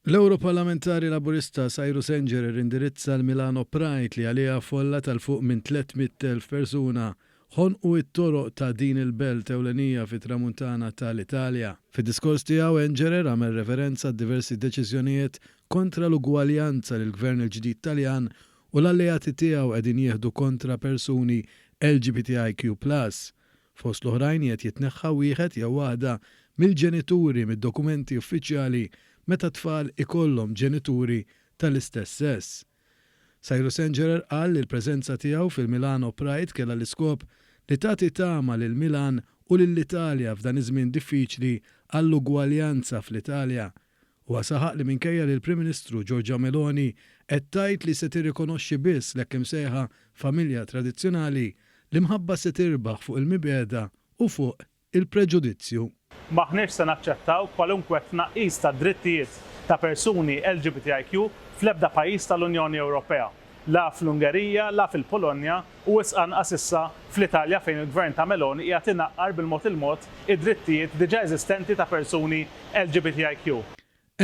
L-Ewroparlamentari Laburista Cyrus Engerer indirizza l-Milano Pride li għaliha folla ta' 'l fuq minn 300,000 persuna ħonqu t-toroq ta' din il-belt ewlenija fit-Tramuntana ta' l-Italja. Fid-diskors tiegħu Engerer għamel referenza għad-diversi deċiżjonijiet kontra l-ugwaljanza li l-Gvern il-ġdid Taljan u l-alleati tiegħu qegħdin jieħdu kontra persuni LGBTIQ plus. Fost l-oħrajn qiegħed jitneħħa wieħed jew waħda mill-ġenituri mid-dokumenti uffiċjali meta t-tfal ikollhom ġenituri tal-istess sess. Cyrus Engerer qal li l-preżenza tiegħu fil-Milano Pride kellha l-iskop li tagħti tama lil Milan u lill-Italja f'dan iż-żmien diffiċli għall-ugwaljanza fl-Italja. Huwa saħaq li minkejja li l-Prim Ministru Giorgia Meloni qed tgħid li se tirrikonoxxi biss l-hekk imsejħa familja tradizzjonali, l-imħabba se tirbaħ fuq il-mibegħda u fuq il-preġudizzju. M'aħniex se naċċettaw kwalunkwe tnaqqis tad-drittijiet ta' persuni LGBTIQ fl-ebda pajjiż tal-Unjoni Ewropea. La fl-Ungerija, la fil-Polonja u wisq anqas issa fl-Italja fejn il-Gvern ta' Meloni qiegħed inaqqar bil-mod il-mod id-drittijiet diġà eżistenti ta' persuni LGBTIQ.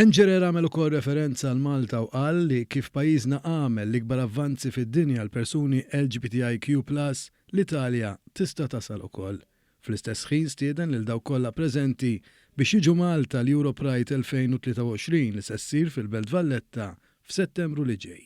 Engerer għamel ukoll referenza għal Malta u qal li kif pajjiżna għamel l-ikbar avvanzi fid-dinja għal persuni LGBTIQ plus, l-Italja tista' tasal ukoll. Fl-istess ħin stieden lil dawk kollha preżenti biex jiġu Malta l-Europride 2023 li se ssir fil-Belt Valletta f'Settembru li ġej.